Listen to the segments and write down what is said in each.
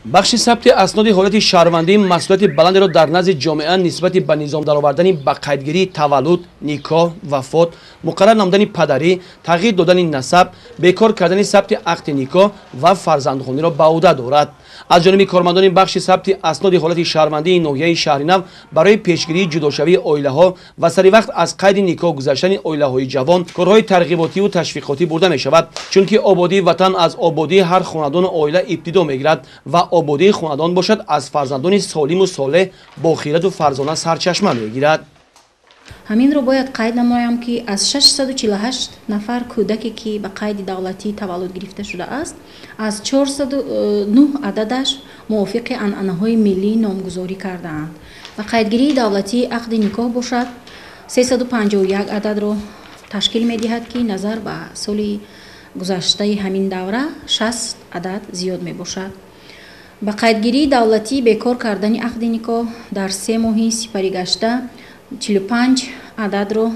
Бахши сабти асноди ҳолати шаҳрвандӣ масъулияти баландеро дар назди ҷомеа нисбати ба низом даровардани ба қайдгирии таваллуд, никоҳ, вафот, муқаррар намудани падарӣ, тағйир додани насаб, бекор кардани сабти ақди никоҳ ва фарзандхониро ба ӯҳда дорад. Аз ҷониби кормандони бахши сабти асноди ҳолати шаҳрвандии ноҳияи Шаҳринав барои пешгирии ҷудошавии оилаҳо ва сари вақт аз қайди никоҳ гузаштани оилаҳои ҷавон корҳои тарғиботиву ташвиқотӣ бурда мешавад, чунки ободии ватан аз ободии ҳар хонадону оила ибтидо мегирад ва ободии хонадон бошад аз фарзандони солиму солеҳ бо хираду фарзона сарчашма мегирад. Ҳаминро бояд қайд намоям, ки аз 648 нафар кӯдаке, ки ба қайди давлатӣ таваллуд гирифта шудааст, аз 409 ададаш мувофиқи анъанаҳои миллӣ номгузорӣ кардаанд. Ба қайдгирии давлатии ақди никоҳ бошад, 351 ададро ташкил медиҳад, ки назар ба соли гузаштаи ҳамин давра 60 адад зиёд мебошад. Ба қайдгирии давлатии бекор кардани ақди никоҳ дар 3 моҳи сипаригашта 45 ададро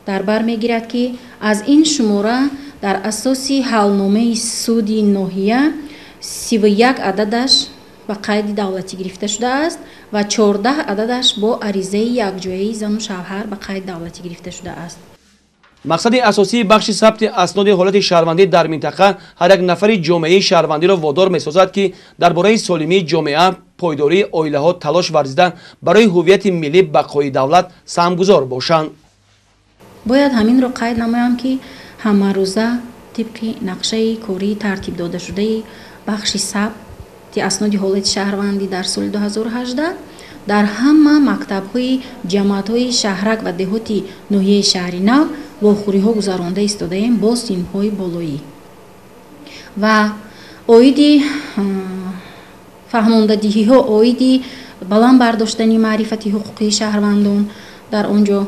дар бар мегирад, ки аз ин шумора дар асоси ҳалномаи суди ноҳия 31 ададаш ба қайди давлатӣ гирифта шудааст ва 14 ададаш бо аризаи якҷояи зану шавҳар ба қайди давлатӣ гирифта шудааст. Мақсади асосии бахши сабти асноди ҳолати шаҳрвандӣ дар минтақа ҳар як нафари ҷомеаи шаҳрвандиро водор месозад, ки дар бораи солимии ҷомеа, пойдории оилаҳо талош варзида, барои ҳуввияти миллӣ, бақои давлат саҳмгузор бошанд. Бояд ҳаминро қайд намоям, ки ҳамарӯза тибқи нақшаи кории тартиб додашудаи бахши сабти асноди ҳолати шаҳрвандӣ дар соли 2018 дар ҳама мактабҳои ҷамоатҳои шаҳрак ва деҳоти ноҳияи Шаҳринав вохӯриҳо гузаронда истодаем бо синфҳои болоӣ ва оиди фаҳмондадиҳиҳо, оиди баланд бардоштани маърифати ҳуқуқии шаҳрвандон дар он ҷо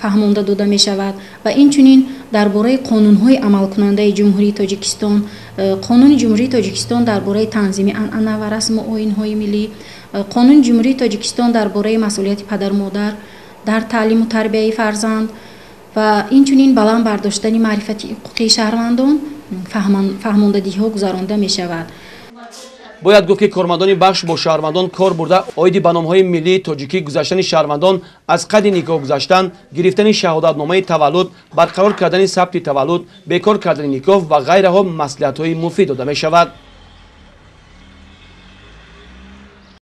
фаҳмонда дода мешавад ва инчунин дар бораи қонунҳои амалкунандаи Ҷумҳурии Тоҷикистон, Қонуни Ҷумҳурии Тоҷикистон дар бораи танзими анъана ва расму оинҳои миллӣ, Қонуни Ҷумҳурии Тоҷикистон дар бораи масъулияти падару модар дар таълиму тарбияи фарзанд ва инчунин баланд бардоштани маърифати ҳуқуқии шаҳрвандон фаҳмондадиҳиҳо гузаронда мешавад. Бояд гуфт, ки кормандони бахш бо шаҳрвандон кор бурда, оиди ба номҳои миллии тоҷикӣ гузаштани шаҳрвандон, аз қайди никоҳ гузаштан, гирифтани шаҳодатномаи таваллуд, барқарор кардани сабти таваллуд, бекор кардани никоҳ ва ғайраҳо маслиҳатҳои муфид дода мешавад.